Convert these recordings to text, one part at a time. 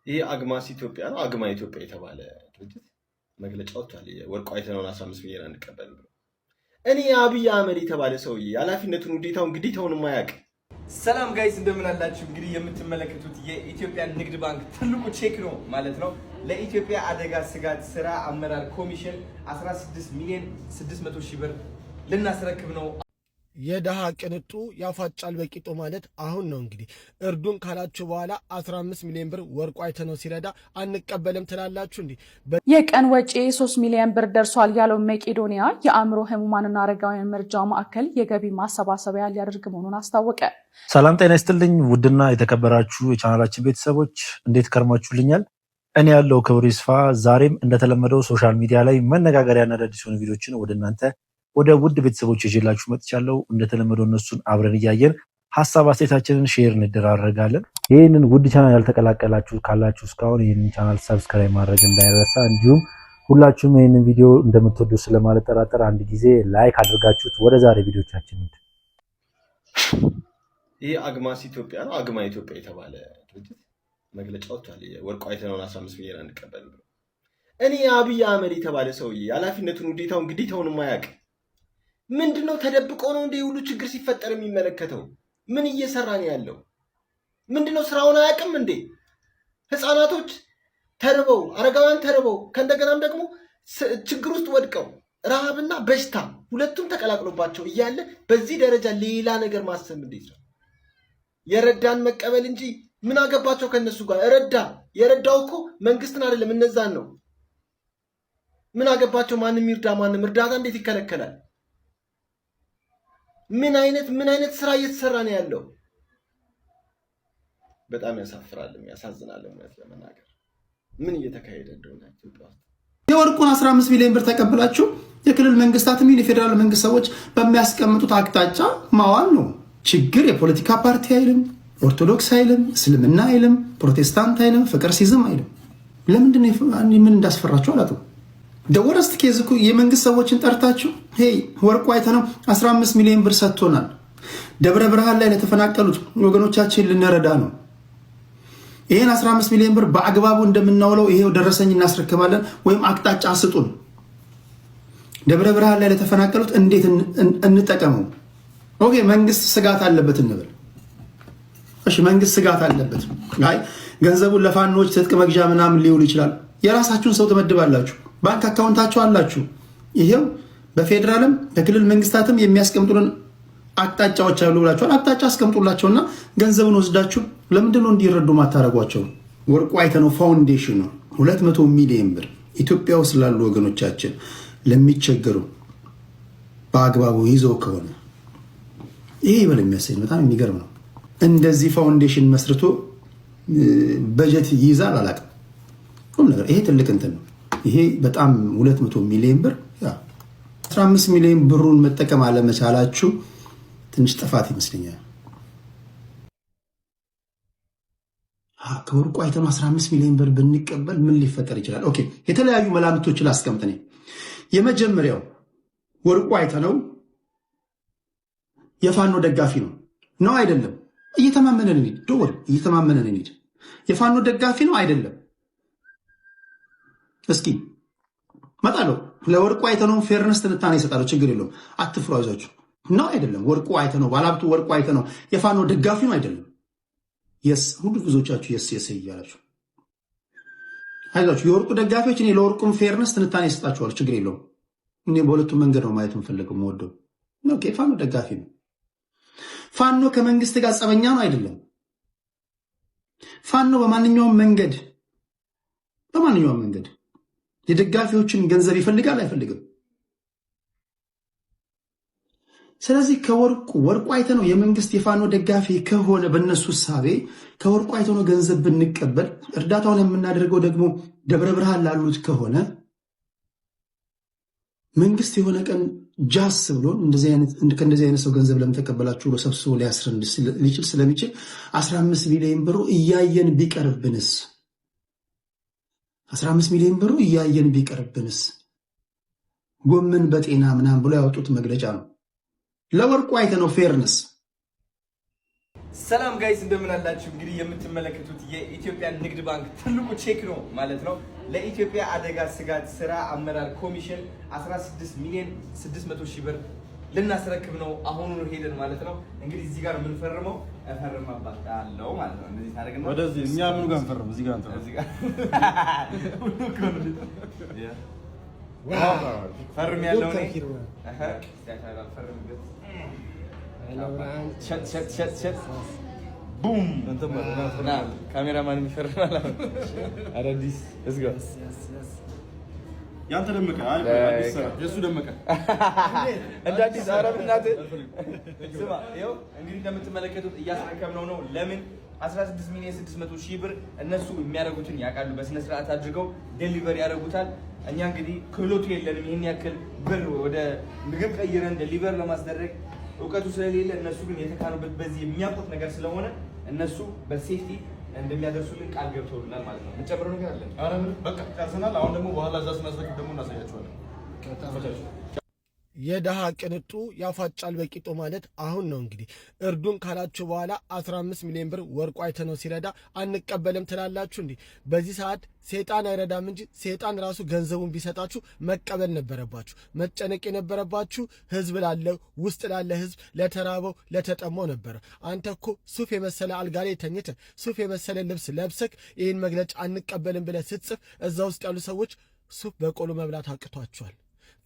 ይህ አግማስ ኢትዮጵያ ነው። አግማ ኢትዮጵያ የተባለ ድርጅት መግለጫ ወጥቷል። ወርቁ አይተነውን 15 ሚሊዮን አንቀበልም ብሎ። እኔ አብይ አህመድ የተባለ ሰውዬ ኃላፊነቱን፣ ውዴታውን፣ ግዴታውን የማያውቅ። ሰላም guys፣ እንደምን አላችሁ? እንግዲህ የምትመለከቱት የኢትዮጵያ ንግድ ባንክ ትልቁ ቼክ ነው ማለት ነው። ለኢትዮጵያ አደጋ ስጋት ስራ አመራር ኮሚሽን 16 ሚሊዮን 600 ሺህ ብር ልናስረክብ ነው። የድሃ ቅንጡ ያፋጫል በቂጡ ማለት አሁን ነው። እንግዲህ እርዱን ካላችሁ በኋላ 15 ሚሊዮን ብር ወርቁ አይተነው ሲረዳ አንቀበልም ትላላችሁ እንዲህ። የቀን ወጪ 3 ሚሊዮን ብር ደርሷል ያለው መቄዶንያ የአእምሮ ህሙማንና አረጋውያን መርጃ ማዕከል የገቢ ማሰባሰቢያ ሊያደርግ መሆኑን አስታወቀ። ሰላም ጤና ይስጥልኝ። ውድና የተከበራችሁ የቻናላችን ቤተሰቦች፣ እንዴት ከርማችሁልኛል? እኔ ያለው ክብሩ ይስፋ። ዛሬም እንደተለመደው social media ላይ መነጋገሪያና አዳዲስ የሆኑ ቪዲዮችን ወደ እናንተ ወደ ውድ ቤተሰቦች ይዤላችሁ መጥቻለሁ። እንደተለመደው እነሱን አብረን እያየን ሀሳብ አስተያየታችንን share እንደራረጋለን። ይህንን ውድ ቻናል ያልተቀላቀላችሁ ካላችሁ እስካሁን ይህንን ቻናል subscribe ማድረግ እንዳይረሳ፣ እንዲሁም ሁላችሁም ይህንን ቪዲዮ እንደምትወዱ ስለማልጠራጠር አንድ ጊዜ like አድርጋችሁት ወደ ዛሬ ቪዲዮቻችን እንሂድ። ይህ አግማስ ኢትዮጵያ ነው። አግማ ኢትዮጵያ የተባለ ድርጅት መግለጫ ወጥቷል። ወርቁ አይተነውን 15 ሚሊዮን አንቀበልም ብሎ። እኔ አብይ አህመድ የተባለ ሰውዬ ኃላፊነቱን፣ ውዴታውን፣ ግዴታውን የማያውቅ ምንድነው? ተደብቆ ነው እንደ ሁሉ ችግር ሲፈጠር የሚመለከተው? ምን እየሰራ ነው ያለው? ምንድነው? ስራውን አያውቅም እንዴ? ህፃናቶች ተርበው፣ አረጋውያን ተርበው፣ ከእንደገናም ደግሞ ችግር ውስጥ ወድቀው፣ ረሃብና በሽታ ሁለቱም ተቀላቅሎባቸው እያለ በዚህ ደረጃ ሌላ ነገር ማሰብ እንዴት ነው? የረዳን መቀበል እንጂ ምን አገባቸው ከነሱ ጋር? ረዳ የረዳው እኮ መንግስትን አይደለም እነዛን ነው። ምን አገባቸው? ማንም ይርዳ ማንም፣ እርዳታ እንዴት ይከለከላል? ምን አይነት ስራ እየተሰራ ነው ያለው? በጣም ያሳፍራልም ያሳዝናልም። እውነት ለመናገር ምን እየተካሄደ እንደሆነ ኢትዮጵያ ውስጥ። የወርቁን 15 ሚሊዮን ብር ተቀብላችሁ የክልል መንግስታት ይሁን የፌዴራል መንግስት ሰዎች በሚያስቀምጡት አቅጣጫ ማዋል ነው። ችግር የፖለቲካ ፓርቲ አይልም፣ ኦርቶዶክስ አይልም፣ እስልምና አይልም፣ ፕሮቴስታንት አይልም፣ ፍቅር ሲዝም አይልም። ለምንድን ነው? ምን እንዳስፈራችሁ አላውቅም። The worst case እኮ የመንግስት ሰዎችን ጠርታችሁ "Hey፣ ወርቁ አይተነው 15 ሚሊዮን ብር ሰጥቶናል። ደብረ ብርሃን ላይ ለተፈናቀሉት ወገኖቻችን ልንረዳ ነው። ይህን 15 ሚሊዮን ብር በአግባቡ እንደምናውለው ይሄው ደረሰኝ እናስረክባለን፣ ወይም አቅጣጫ ስጡን። ደብረ ብርሃን ላይ ለተፈናቀሉት እንዴት እንጠቀመው?" Okay፣ መንግስት ስጋት አለበት እንበል። እሺ፣ መንግስት ስጋት አለበት። አይ፣ ገንዘቡን ለፋኖች ትጥቅ መግዣ ምናምን ሊውል ይችላል። የራሳችሁን ሰው ትመድባላችሁ። ባንክ አካውንታችሁ አላችሁ። ይሄው በፌዴራልም በክልል መንግስታትም የሚያስቀምጡልን አቅጣጫዎች አሉ ብላችኋል። አቅጣጫ አስቀምጡላቸውና ገንዘቡን ወስዳችሁ ለምንድን ነው እንዲረዱ ማታደርጓቸው? ወርቁ አይተነው ፋውንዴሽኑ 200 ሚሊዮን ብር ኢትዮጵያ ውስጥ ላሉ ወገኖቻችን ለሚቸገሩ በአግባቡ ይዘው ከሆነ ይሄ ይበል የሚያሰኝ በጣም የሚገርም ነው። እንደዚህ ፋውንዴሽን መስርቶ በጀት ይይዛል አላውቅም። ቁም ነገር ይሄ ትልቅ እንትን ነው። ይሄ በጣም 200 ሚሊዮን ብር፣ 15 ሚሊዮን ብሩን መጠቀም አለመቻላችሁ ትንሽ ጥፋት ይመስለኛል። ከወርቁ አይተነው 15 ሚሊዮን ብር ብንቀበል ምን ሊፈጠር ይችላል? Okay፣ የተለያዩ መላምቶችን ላስቀምጥ እኔ። የመጀመሪያው ወርቁ አይተነው የፋኖ ደጋፊ ነው ነው አይደለም? እየተማመነን እንሂድ። ዶወር እየተማመነን እንሂድ። የፋኖ ደጋፊ ነው አይደለም? እስኪ መጣለሁ። ለወርቁ አይተነው fairness ትንታኔ ይሰጣለሁ። ችግር የለውም። አትፍሩ፣ አይዟችሁ። ነው አይደለም? ወርቁ አይተነው፣ ባለሀብቱ ወርቁ አይተነው የፋኖ ደጋፊ ነው አይደለም? Yes፣ ሁሉ ብዙዎቻችሁ yes እያላችሁ አይዟችሁ። የወርቁ ደጋፊዎች፣ እኔ ለወርቁም fairness ትንታኔ ይሰጣችኋል። ችግር የለውም። እኔ በሁለቱም መንገድ ነው ማየት የምፈልገው፣ የምወደው። Okay፣ ፋኖ ደጋፊ ነው። ፋኖ ከመንግስት ጋር ጸበኛ ነው አይደለም? ፋኖ በማንኛውም መንገድ የደጋፊዎችን ገንዘብ ይፈልጋል አይፈልግም? ስለዚህ ከወርቁ ወርቁ አይተነው የመንግስት የፋኖ ደጋፊ ከሆነ፣ በእነሱ እሳቤ ከወርቁ አይተነው ገንዘብ ብንቀበል፣ እርዳታውን የምናደርገው ደግሞ ደብረ ብርሃን ላሉት ከሆነ፣ መንግስት የሆነ ቀን ጃስ ብሎ ከእንደዚህ አይነት ሰው ገንዘብ ለምን ተቀበላችሁ ብሎ ሰብስቦ ሊያስረን ሊችል ስለሚችል 15 ሚሊዮን ብሩ እያየን ቢቀርብንስ? 15 ሚሊዮን ብሩ እያየን ቢቀርብንስ? ጎመን በጤና ምናምን ብሎ ያወጡት መግለጫ ነው። ለወርቁ አይተነው fairness። ሰላም guys፣ እንደምን አላችሁ? እንግዲህ የምትመለከቱት የኢትዮጵያ ንግድ ባንክ ትልቁ ቼክ ነው ማለት ነው። ለኢትዮጵያ አደጋ ስጋት ስራ አመራር ኮሚሽን 16 ሚሊዮን 600 ሺህ ብር ልናስረክብ ነው። አሁኑኑ ሄደን ማለት ነው። እንግዲህ እዚህ ጋር የምንፈርመው እፈርማባታለሁ ማለት ነው። እንደዚህ ታደርግና ወደዚህ እኛ ምኑ ጋር እንፈርም? እዚህ ጋር እንፈርም። እዚህ ጋር ሁሉ እኮ ነው። ፈርም ያለው እኔ እህ እስቲ አሻራ ፈርምበት። ሸጥ ሸጥ ሸጥ ሸጥ boom። ና ካሜራማን ይፈርማል። አዳዲስ let's go። ያንተ ደመቀ። አይ አዲስ ስራ የእሱ ደመቀ። እንደ አዲስ። ኧረ በእናትህ ስማ፣ ይኸው እንግዲህ እንደምትመለከቱት እያስረከብነው ነው። ለምን 16 ሚሊዮን 600 ሺህ ብር እነሱ የሚያደርጉትን ያውቃሉ። በስነ ስርዓት አድርገው deliver ያደርጉታል። እኛ እንግዲህ ክህሎቱ የለንም። ይህን ያክል ብር ወደ ምግብ ቀይረን deliver ለማስደረግ እውቀቱ ስለሌለ፣ እነሱ ግን የተካኑበት በዚህ የሚያውቁት ነገር ስለሆነ እነሱ በ safety እንደሚያደርሱልን ቃል ገብተውልናል ማለት ነው። የምንጨምረው ነገር አለን? ኧረ ምንም በቃ ጨርሰናል። አሁን ደግሞ በኋላ እዛ ስናስረክብ ደግሞ እናሳያቸዋለን። የድሃ ቅንጡ ያፋጫል በቂጡ ማለት አሁን ነው። እንግዲህ እርዱን ካላችሁ በኋላ 15 ሚሊዮን ብር ወርቁ አይተነው ሲረዳ አንቀበልም ትላላችሁ። እንዲህ በዚህ ሰዓት ሴጣን አይረዳም እንጂ ሴጣን ራሱ ገንዘቡን ቢሰጣችሁ መቀበል ነበረባችሁ። መጨነቅ የነበረባችሁ ህዝብ ላለው፣ ውስጥ ላለ ህዝብ፣ ለተራበው ለተጠማው ነበረ። አንተ እኮ ሱፍ የመሰለ አልጋ ላይ ተኝተህ፣ ሱፍ የመሰለ ልብስ ለብሰክ ይህን መግለጫ አንቀበልም ብለህ ስትጽፍ እዛ ውስጥ ያሉ ሰዎች ሱፍ በቆሎ መብላት አቅቷቸዋል።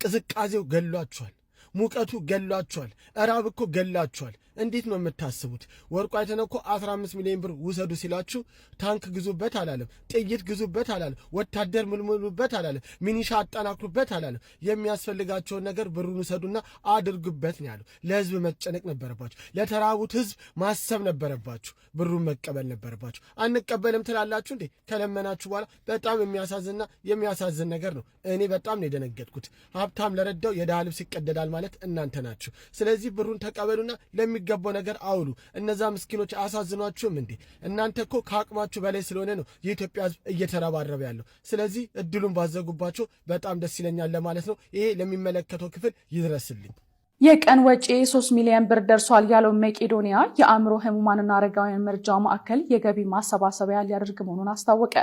ቅዝቃዜው ገሏቸዋል። ሙቀቱ ገሏቸዋል። እራብ እኮ ገሏቸዋል። እንዴት ነው የምታስቡት? ወርቁ አይተነው እኮ 15 ሚሊዮን ብር ውሰዱ ሲላችሁ ታንክ ግዙበት አላለም፣ ጥይት ግዙበት አላለም፣ ወታደር ምልምሉበት አላለም፣ ሚኒሻ አጠናክሩበት አላለም። የሚያስፈልጋቸውን ነገር ብሩን ውሰዱና አድርጉበት ነው ያለው። ለህዝብ መጨነቅ ነበረባችሁ። ለተራቡት ህዝብ ማሰብ ነበረባችሁ። ብሩን መቀበል ነበረባችሁ። አንቀበልም ትላላችሁ እንዴ? ከለመናችሁ በኋላ በጣም የሚያሳዝንና የሚያሳዝን ነገር ነው። እኔ በጣም ነው የደነገጥኩት። ሀብታም ለረዳው የድሃ ልብስ ይቀደዳል ማለት እናንተ ናችሁ። ስለዚህ ብሩን ተቀበሉና ለሚገባው ነገር አውሉ። እነዛ ምስኪኖች አያሳዝኗችሁም እንዴ? እናንተ እኮ ከአቅማችሁ በላይ ስለሆነ ነው የኢትዮጵያ ህዝብ እየተረባረበ ያለው። ስለዚህ እድሉን ባዘጉባቸው በጣም ደስ ይለኛል ለማለት ነው። ይሄ ለሚመለከተው ክፍል ይድረስልኝ። የቀን ወጪ 3 ሚሊዮን ብር ደርሷል ያለው መቄዶንያ የአእምሮ ህሙማንና አረጋውያን መርጃ ማዕከል የገቢ ማሰባሰቢያ ሊያደርግ መሆኑን አስታወቀ።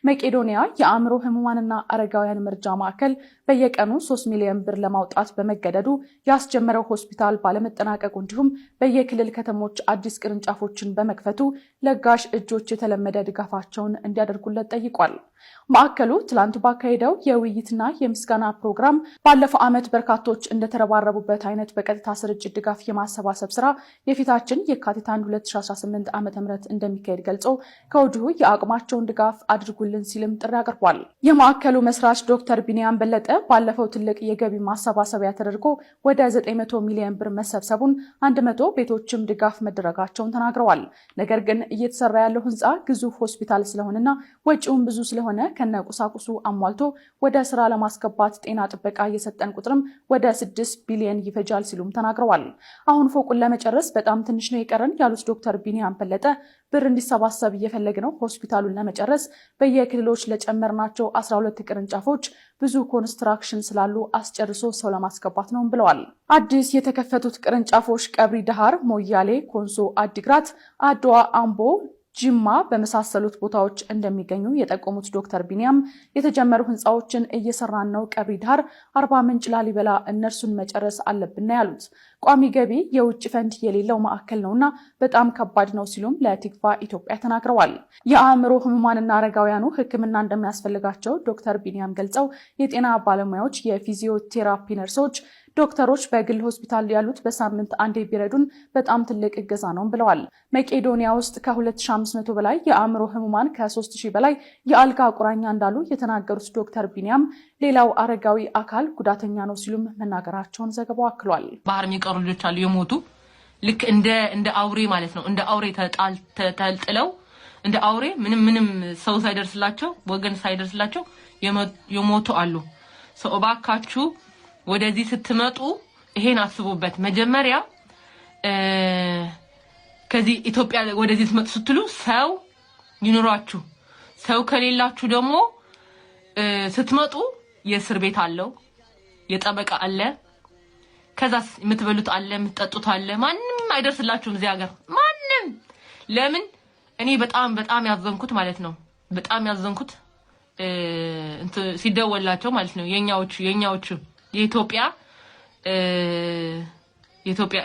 መቄዶንያ የአእምሮ ህሙማንና አረጋውያን መርጃ ማዕከል በየቀኑ 3 ሚሊዮን ብር ለማውጣት በመገደዱ፣ ያስጀመረው ሆስፒታል ባለመጠናቀቁ፣ እንዲሁም በየክልል ከተሞች አዲስ ቅርንጫፎችን በመክፈቱ ለጋሽ እጆች የተለመደ ድጋፋቸውን እንዲያደርጉለት ጠይቋል። ማዕከሉ ትላንት ባካሄደው የውይይትና የምስጋና ፕሮግራም ባለፈው ዓመት በርካቶች እንደተረባረቡበት አይነት በቀጥታ ስርጭት ድጋፍ የማሰባሰብ ስራ የፊታችን የካቲት 1 2018 ዓ.ም እንደሚካሄድ ገልጾ ከወዲሁ የአቅማቸውን ድጋፍ አድርጉልን ሲልም ጥሪ አቅርቧል። የማዕከሉ መስራች ዶክተር ቢንያም በለጠ ባለፈው ትልቅ የገቢ ማሰባሰቢያ ተደርጎ ወደ 900 ሚሊዮን ብር መሰብሰቡን፣ 100 ቤቶችም ድጋፍ መደረጋቸውን ተናግረዋል። ነገር ግን እየተሰራ ያለው ህንፃ ግዙፍ ሆስፒታል ስለሆነና ወጪውን ብዙ ስለሆነ ከነ ቁሳቁሱ አሟልቶ ወደ ስራ ለማስገባት ጤና ጥበቃ የሰጠን ቁጥርም ወደ 6 ቢሊዮን ይፈጃል ሲሉም ተናግረዋል። አሁን ፎቁን ለመጨረስ በጣም ትንሽ ነው የቀረን ያሉት ዶክተር ቢንያም በለጠ ብር እንዲሰባሰብ እየፈለግን ነው። ሆስፒታሉን ለመጨረስ በየክልሎች ለጨመርናቸው 12 ቅርንጫፎች ብዙ construction ስላሉ አስጨርሶ ሰው ለማስገባት ነው ብለዋል። አዲስ የተከፈቱት ቅርንጫፎች ቀብሪ ዳሃር፣ ሞያሌ፣ ኮንሶ፣ አዲግራት፣ አድዋ፣ አምቦ፣ ጅማ በመሳሰሉት ቦታዎች እንደሚገኙ የጠቆሙት ዶክተር ቢንያም የተጀመሩ ህንፃዎችን እየሰራን ነው። ቀብሪ ዳሃር፣ አርባ ምንጭ፣ ላሊበላ እነርሱን መጨረስ አለብን ያሉት። ቋሚ ገቢ የውጭ ፈንድ የሌለው ማዕከል ነውና በጣም ከባድ ነው ሲሉም ለቲክቫህ ኢትዮጵያ ተናግረዋል። የአእምሮ ህሙማንና አረጋውያኑ ሕክምና እንደሚያስፈልጋቸው ዶክተር ቢንያም ገልጸው የጤና ባለሙያዎች፣ የፊዚዮቴራፒ ነርሶች፣ ዶክተሮች በግል ሆስፒታል ያሉት በሳምንት አንዴ ቢረዱን በጣም ትልቅ እገዛ ነው ብለዋል። መቄዶንያ ውስጥ ከ2500 በላይ የአእምሮ ህሙማን፣ ከ3000 በላይ የአልጋ ቁራኛ እንዳሉ የተናገሩት ዶክተር ቢንያም ሌላው አረጋዊ አካል ጉዳተኛ ነው ሲሉም መናገራቸውን ዘገባው አክሏል። ባህር የሚቀሩ ልጆች አሉ የሞቱ፣ ልክ እንደ አውሬ ማለት ነው። እንደ አውሬ ተጥለው፣ እንደ አውሬ ምንም ምንም ሰው ሳይደርስላቸው፣ ወገን ሳይደርስላቸው የሞቱ አሉ። So እባካችሁ ወደዚህ ስትመጡ ይሄን አስቡበት። መጀመሪያ ከዚህ ኢትዮጵያ ወደዚህ ስትመጡ ስትሉ ሰው ይኑራችሁ። ሰው ከሌላችሁ ደግሞ ስትመጡ የእስር ቤት አለው፣ የጠበቃ አለ፣ ከዛስ የምትበሉት አለ፣ የምትጠጡት አለ። ማንም አይደርስላችሁም እዚህ ሀገር ማንም። ለምን እኔ በጣም በጣም ያዘንኩት ማለት ነው፣ በጣም ያዘንኩት ሲደወላቸው ማለት ነው፣ የኛዎቹ የኢትዮጵያ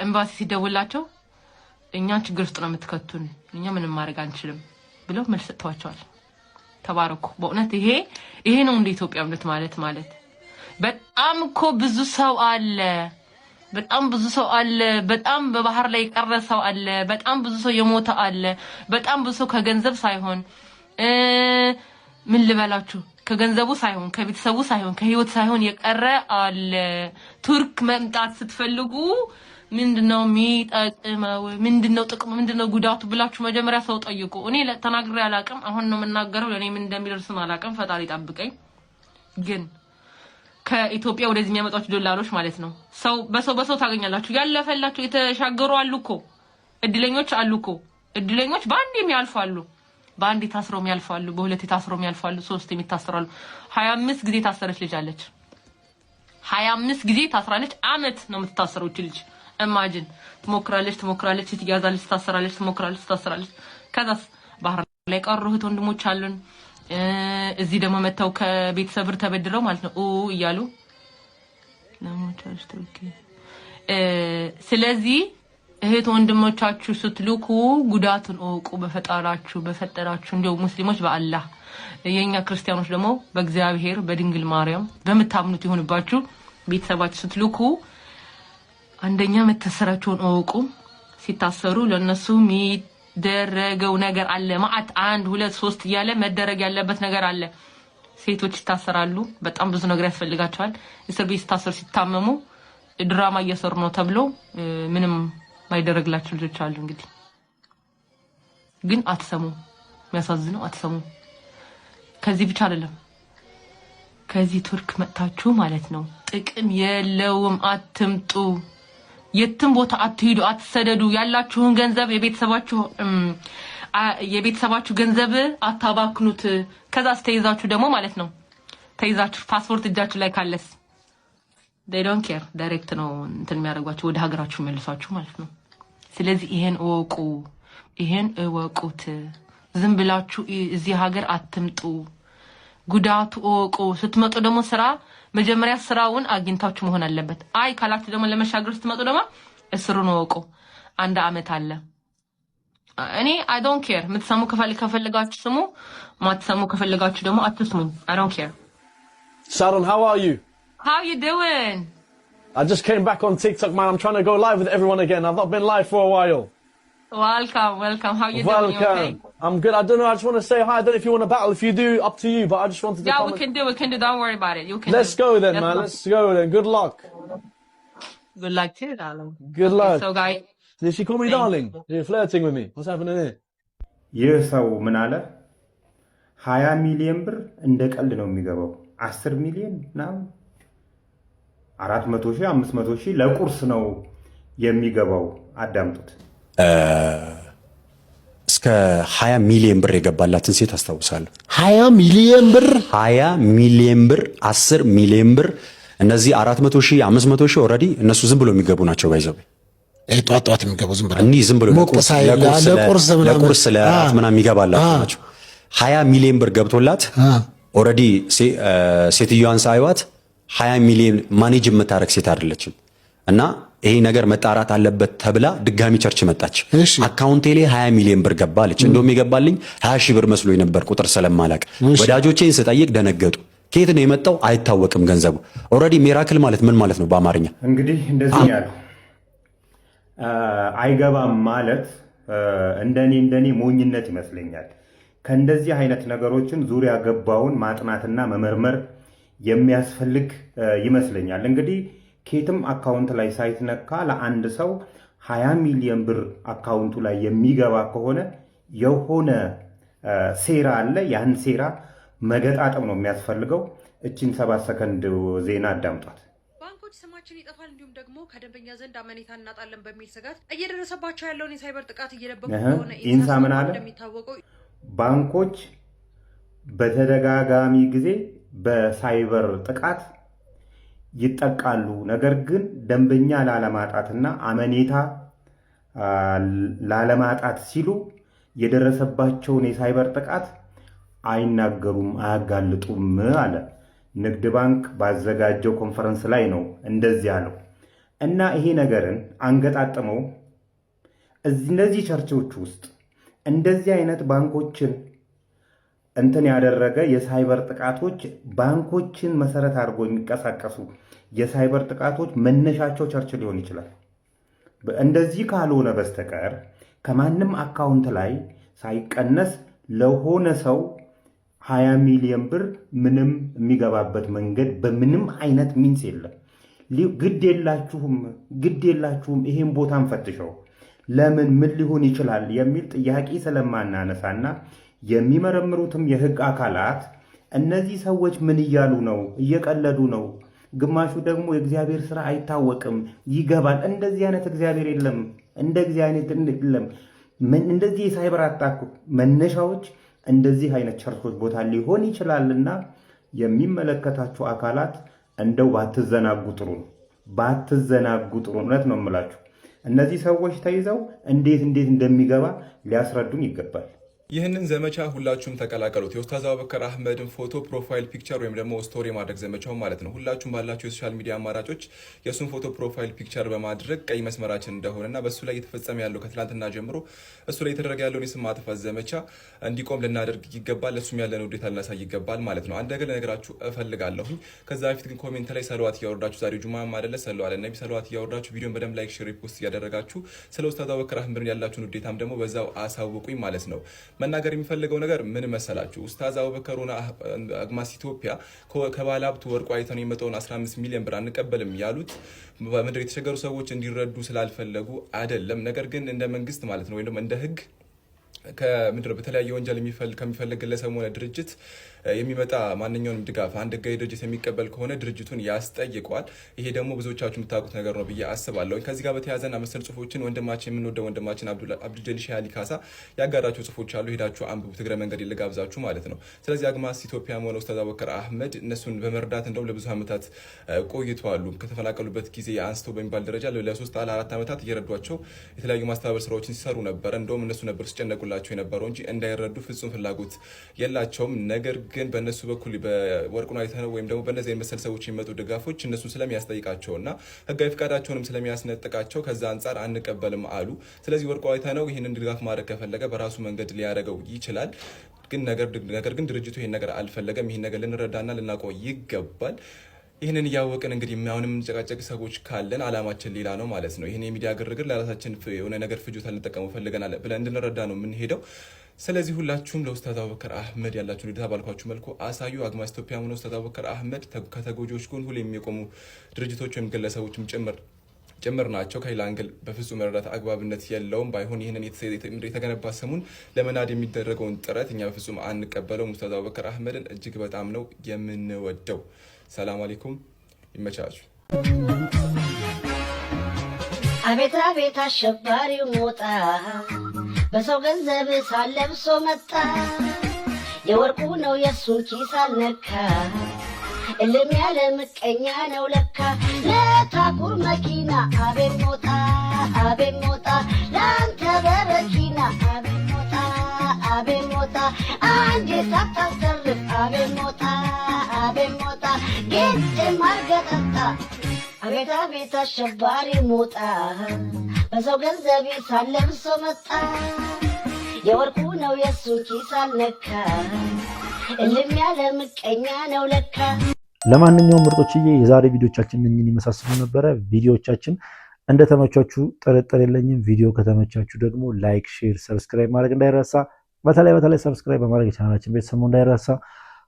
ኤምባሲ ሲደወላቸው እኛ ችግር ውስጥ ነው የምትከቱን፣ እኛ ምንም ማድረግ አንችልም ብለው መልስ ሰጥተዋቸዋል። ተባረኩ። በእውነት ይሄ ነው እንደ ኢትዮጵያዊነት ማለት። በጣም እኮ ብዙ ሰው አለ። በጣም ብዙ ሰው አለ። በጣም በባህር ላይ የቀረ ሰው አለ። በጣም ብዙ ሰው የሞተ አለ። በጣም ብዙ ሰው ከገንዘብ ሳይሆን፣ ምን ልበላችሁ፣ ከገንዘቡ ሳይሆን፣ ከቤተሰቡ ሳይሆን፣ ከህይወት ሳይሆን የቀረ አለ። ቱርክ መምጣት ስትፈልጉ ምንድነው የሚጠቅመው? ምንድነው ጥቅሙ? ምንድነው ጉዳቱ ብላችሁ መጀመሪያ ሰው ጠይቁ። እኔ ተናግሬ አላቅም። አሁን ነው የምናገረው። ለእኔ ምን እንደሚደርስም አላቅም። ፈጣሪ ጠብቀኝ። ግን ከኢትዮጵያ ወደዚህ የሚያመጧችሁ ደላሎች ማለት ነው። ሰው በሰው በሰው ታገኛላችሁ። ያለፈላችሁ የተሻገሩ አሉ እኮ፣ እድለኞች አሉ እኮ። እድለኞች በአንድ የሚያልፉ አሉ። በአንድ ታስረው የሚያልፉ አሉ። በሁለት ታስረው የሚያልፉ አሉ። ሶስት የሚታሰሩ አሉ። 25 ጊዜ የታሰረች ልጅ አለች። 25 ጊዜ ታስራለች። አመት ነው የምትታሰረው እች ልጅ። Imagine፣ ትሞክራለች፣ ትሞክራለች፣ ትያዛለች፣ ትታሰራለች፣ ትሞክራለች፣ ትታሰራለች። ከዛስ ባህር ላይ ቀሩ እህት ወንድሞች አሉን። እዚህ ደግሞ መጥተው ከቤተሰብ ብር ተበድረው ማለት ነው እያሉ። ስለዚህ እህት ወንድሞቻችሁ ስትልኩ ጉዳቱን እወቁ። በፈጣራችሁ በፈጠራችሁ፣ እንዲያው ሙስሊሞች በአላህ፣ የኛ ክርስቲያኖች ደግሞ በእግዚአብሔር፣ በድንግል ማርያም፣ በምታምኑት ይሁንባችሁ። ቤተሰባችሁ ስትልኩ አንደኛ መታሰራቸውን እወቁ። ሲታሰሩ ለነሱ የሚደረገው ነገር አለ። ማአት አንድ፣ ሁለት፣ ሶስት እያለ መደረግ ያለበት ነገር አለ። ሴቶች ይታሰራሉ። በጣም ብዙ ነገር ያስፈልጋቸዋል። እስር ቤት ሲታሰሩ፣ ሲታመሙ ድራማ እየሰሩ ነው ተብሎ ምንም ማይደረግላቸው ልጆች አሉ። እንግዲህ ግን አትሰሙ። የሚያሳዝነው አትሰሙ። ከዚህ ብቻ አይደለም፣ ከዚህ ቱርክ መጥታችሁ ማለት ነው ጥቅም የለውም። አትምጡ። የትም ቦታ አትሂዱ፣ አትሰደዱ። ያላችሁን ገንዘብ የቤተሰባችሁ ገንዘብ አታባክኑት። ከዛ ተይዛችሁ ደግሞ ማለት ነው፣ ተይዛችሁ ፓስፖርት እጃችሁ ላይ ካለስ they don't care፣ direct ነው እንትን የሚያደርጓችሁ፣ ወደ ሀገራችሁ መልሷችሁ ማለት ነው። ስለዚህ ይሄን እወቁ፣ ይሄን እወቁት። ዝም ብላችሁ እዚህ ሀገር አትምጡ። ጉዳቱ እወቁ። ስትመጡ ደግሞ ስራ መጀመሪያ ስራውን አግኝታችሁ መሆን አለበት። አይ ካላችሁ ደግሞ ለመሻገር ስትመጡ ደግሞ እስሩን እወቁ። አንድ አመት አለ። እኔ I don't care። የምትሰሙ ከፈለጋችሁ ስሙ፣ ማትሰሙ ከፈለጋችሁ ደግሞ አትስሙኝ። I don't care። Sharon, how are you? How you doing? I just came back on TikTok, man. I'm trying to go live with everyone again. I've not been live for a while. Welcome, welcome. How you doing? You okay? Welcome. I'm good. I don't know. I just want to say hi. I don't know if you want to battle. If you do, up to you. But I just wanted to Yeah, come. we can do. We can do. Don't worry about it. You can Let's do. go then, Let's man. go. Let's go then. Good luck. Good luck too, darling. Good Okay, luck. so guys, Did she call me thank darling? You're flirting with me. What's happening here? ይህ ሰው ምን አለ? 20 ሚሊዮን ብር እንደ ቀልድ ነው የሚገባው። 10 ሚሊዮን ምናምን፣ 400 ሺህ፣ 500 ሺህ ለቁርስ ነው የሚገባው። አዳምጡት። እስከ 20 ሚሊዮን ብር የገባላትን ሴት አስታውሳለሁ። 20 ሚሊዮን ብር? 20 ሚሊዮን ብር፣ 10 ሚሊዮን ብር። እነዚህ 400 ሺህ፣ 500 ሺህ already እነሱ ዝም ብሎ የሚገቡ ናቸው። By the way ጠዋት ጠዋት የሚገቡ ዝም ብለው እኒህ ዝም ብሎ ሞቅ ሳይል ለቁርስ ምናምን ለቁርስ፣ ለራት ምናምን የሚገባላቸው ናቸው። 20 ሚሊዮን ብር ገብቶላት already ሴትዮዋን ሳይዋት 20 ሚሊዮን manage የምታደርግ ሴት አይደለችም። እና ይሄ ነገር መጣራት አለበት ተብላ ድጋሚ church መጣች። አካውንቴ ላይ 20 ሚሊዮን ብር ገባ አለች። እንደውም የገባልኝ 20 ሺህ ብር መስሎኝ ነበር ቁጥር ስለማላቅ። ወዳጆቼን ስጠይቅ ደነገጡ። ከየት ነው የመጣው አይታወቅም ገንዘቡ። Already miracle ማለት ምን ማለት ነው በአማርኛ? እንግዲህ እንደዚህ ነው ያለው። አይገባም ማለት እንደኔ እንደኔ ሞኝነት ይመስለኛል። ከእንደዚህ አይነት ነገሮችን ዙሪያ ገባውን ማጥናትና መመርመር የሚያስፈልግ ይመስለኛል። እንግዲህ ከየትም አካውንት ላይ ሳይትነካ ለአንድ ሰው 20 ሚሊዮን ብር አካውንቱ ላይ የሚገባ ከሆነ የሆነ ሴራ አለ። ያን ሴራ መገጣጠም ነው የሚያስፈልገው። እችን 7 ሰከንድ ዜና አዳምጧት። ባንኮች ስማችን ይጠፋል እንዲሁም ደግሞ ከደንበኛ ዘንድ አመኔታ እናጣለን በሚል ስጋት እየደረሰባቸው ያለውን የሳይበር ጥቃት እየደበቁ እንደሆነ ኢንሳ ምን አለ? እንደሚታወቀው ባንኮች በተደጋጋሚ ጊዜ በሳይበር ጥቃት ይጠቃሉ። ነገር ግን ደንበኛ ላለማጣትና አመኔታ ላለማጣት ሲሉ የደረሰባቸውን የሳይበር ጥቃት አይናገሩም፣ አያጋልጡም አለ። ንግድ ባንክ ባዘጋጀው ኮንፈረንስ ላይ ነው እንደዚህ ያለው። እና ይሄ ነገርን አንገጣጥመው እነዚህ ቸርቾች ውስጥ እንደዚህ አይነት ባንኮችን እንትን ያደረገ የሳይበር ጥቃቶች፣ ባንኮችን መሰረት አድርጎ የሚንቀሳቀሱ የሳይበር ጥቃቶች መነሻቸው church ሊሆን ይችላል። እንደዚህ ካልሆነ በስተቀር ከማንም account ላይ ሳይቀነስ ለሆነ ሰው 20 ሚሊዮን ብር ምንም የሚገባበት መንገድ በምንም አይነት means የለም። ግድ የላችሁም፣ ግድ የላችሁም፣ ይሄን ቦታ እንፈትሸው፣ ለምን ምን ሊሆን ይችላል የሚል ጥያቄ ስለማናነሳና የሚመረምሩትም የህግ አካላት እነዚህ ሰዎች ምን እያሉ ነው? እየቀለዱ ነው። ግማሹ ደግሞ የእግዚአብሔር ስራ አይታወቅም ይገባል። እንደዚህ አይነት እግዚአብሔር የለም፣ እንደዚህ አይነት የለም። እንደዚህ የ cyber attack መነሻዎች እንደዚህ አይነት ቸርቾች ቦታ ሊሆን ይችላልና የሚመለከታቸው አካላት እንደው ባትዘናጉ ጥሩ ነው። ባትዘናጉ ጥሩ ነው። እውነት ነው የምላችሁ። እነዚህ ሰዎች ተይዘው እንዴት እንዴት እንደሚገባ ሊያስረዱን ይገባል። ይህንን ዘመቻ ሁላችሁም ተቀላቀሉት። የኡስታዝ አቡበከር አህመድን ፎቶ profile picture ወይም ደግሞ story ማድረግ ዘመቻው ማለት ነው። ሁላችሁም ባላችሁ የ social media አማራጮች የእሱን ፎቶ profile picture በማድረግ ቀይ መስመራችን እንደሆነና በእሱ ላይ እየተፈጸመ ያለው፣ ከትላንትና ጀምሮ እሱ ላይ የተደረገ ያለውን የስም ማጥፋት ዘመቻ እንዲቆም ልናደርግ ይገባል። ለእሱም ያለን ውዴታ ልናሳይ ይገባል ማለት ነው። አንድ ነገር ልነግራችሁ እፈልጋለሁኝ። ከዛ በፊት ግን comment ላይ ሰለዋት እያወርዳችሁ፣ ዛሬ ጁማም አይደለ፣ ሰለዋት ነቢ ሰለዋት እያወርዳችሁ፣ ቪዲዮን በደንብ like፣ share፣ post እያደረጋችሁ ስለ ኡስታዝ አቡበከር አህመድ ያላችሁን ውዴታም ደግሞ በዛው አሳውቁኝ ማለት ነው። መናገር የሚፈልገው ነገር ምን መሰላችሁ? ኡስታዝ አቡበከር ሆነ አግማስ ኢትዮጵያ ከባለ ሀብቱ ወርቁ አይተነው የመጣውን 15 ሚሊዮን ብር አንቀበልም ያሉት በምድር የተቸገሩ ሰዎች እንዲረዱ ስላልፈለጉ አይደለም። ነገር ግን እንደ መንግስት ማለት ነው ወይም ደግሞ እንደ ህግ ከምድር በተለያየ ወንጀል ከሚፈልግ ግለሰብ ሆነ ድርጅት የሚመጣ ማንኛውንም ድጋፍ አንድ ህጋዊ ድርጅት የሚቀበል ከሆነ ድርጅቱን ያስጠይቀዋል። ይሄ ደግሞ ብዙዎቻችሁ የምታውቁት ነገር ነው ብዬ አስባለሁ። ከዚህ ጋር በተያያዘና መሰል ጽሁፎችን ወንድማችን፣ የምንወደው ወንድማችን አብዱልጀሊል ሻህ አሊ ካሳ ያጋራቸው ጽሁፎች አሉ። ሄዳችሁ አንብቡ። ትግረ መንገድ ልጋብዛችሁ ማለት ነው። ስለዚህ አግማስ ኢትዮጵያም ሆነ ኡስታዝ አቡበከር አህመድ እነሱን በመርዳት እንደውም ለብዙ ዓመታት ቆይተዋሉ። ከተፈናቀሉበት ጊዜ አንስቶ በሚባል ደረጃ ለ3 ለ4 ዓመታት እየረዷቸው የተለያዩ ማስተባበር ስራዎችን ሲሰሩ ነበረ። እንደውም እነሱ ነበሩ ሲጨነቁላቸው የነበረው እንጂ እንዳይረዱ ፍጹም ፍላጎት የላቸውም። ነገር ግን በእነሱ በኩል በወርቁን አይተነው ወይም ደግሞ በእነዚህ የመሰል ሰዎች የሚመጡ ድጋፎች እነሱን ስለሚያስጠይቃቸውና ህጋዊ ፍቃዳቸውንም ስለሚያስነጥቃቸው ከዛ አንጻር አንቀበልም አሉ። ስለዚህ ወርቁ አይተነው ይህንን ድጋፍ ማድረግ ከፈለገ በራሱ መንገድ ሊያደርገው ይችላል። ግን ነገር ግን ድርጅቱ ይህን ነገር አልፈለገም። ይህን ነገር ልንረዳና ልናውቀው ይገባል። ይህንን እያወቅን እንግዲህ አሁንም የምንጨቃጨቅ ሰዎች ካለን አላማችን ሌላ ነው ማለት ነው። ይህን የሚዲያ ግርግር ለራሳችን የሆነ ነገር ፍጆታ ልንጠቀመው ፈልገናል ብለን እንድንረዳ ነው የምንሄደው። ስለዚህ ሁላችሁም ለኡስታዝ አቡበከር አህመድ ያላችሁን ውዴታ ባልኳችሁ መልኩ አሳዩ። አግማስ ኢትዮጵያ ሆነ ኡስታዝ አቡበከር አህመድ ከተጎጂዎች ጎን ሁሌ የሚቆሙ ድርጅቶች ወይም ግለሰቦችም ጭምር ጭምር ናቸው። ከሌላ angle በፍጹም መረዳት አግባብነት የለውም። ባይሆን ይህንን የተገነባ ስሙን ለመናድ የሚደረገውን ጥረት እኛ በፍጹም አንቀበለውም። ኡስታዝ አቡበከር አህመድን እጅግ በጣም ነው የምንወደው። ሰላም አለይኩም፣ ይመቻችሁ። አቤት አቤት አሸባሪው ሞጣ በሰው ገንዘብ ሳለብሶ መጣ። የወርቁ ነው የእሱን ኪስ አልነካ። እልም ያለ ምቀኛ ነው ለካ። ለታኩር መኪና አቤት ሞጣ፣ አቤት ሞጣ፣ ለአንተ በረኪና አቤት ሞጣ፣ አቤት ሞጣ፣ አንዴ ሳታሰርፍ አቤት ሞጣ፣ አቤት ሞጣ፣ ግጥም አርገህ ጠጣ። አቤት አቤት አሸባሪ ሞጣ በሰው ገንዘብ ሳለብሶ መጣ። የወርቁ ነው የእሱን ኪስ አልነካ። እልም ያለ ምቀኛ ነው ለካ። ለማንኛውም ምርጦችዬ፣ የዛሬ ቪዲዮቻችን እነኝን ይመሳስሉ ነበረ። ቪዲዮቻችን እንደተመቻችሁ ጥርጥር የለኝም። ቪዲዮ ከተመቻችሁ ደግሞ like፣ share፣ subscribe ማድረግ እንዳይረሳ። በተለይ በተለይ subscribe በማድረግ የቻናላችን ቤተሰብ እንዳይረሳ።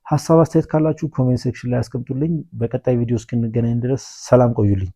ሀሳብ አስተያየት ካላችሁ comment section ላይ አስቀምጡልኝ። በቀጣይ ቪዲዮ እስክንገናኝ ድረስ ሰላም ቆዩልኝ።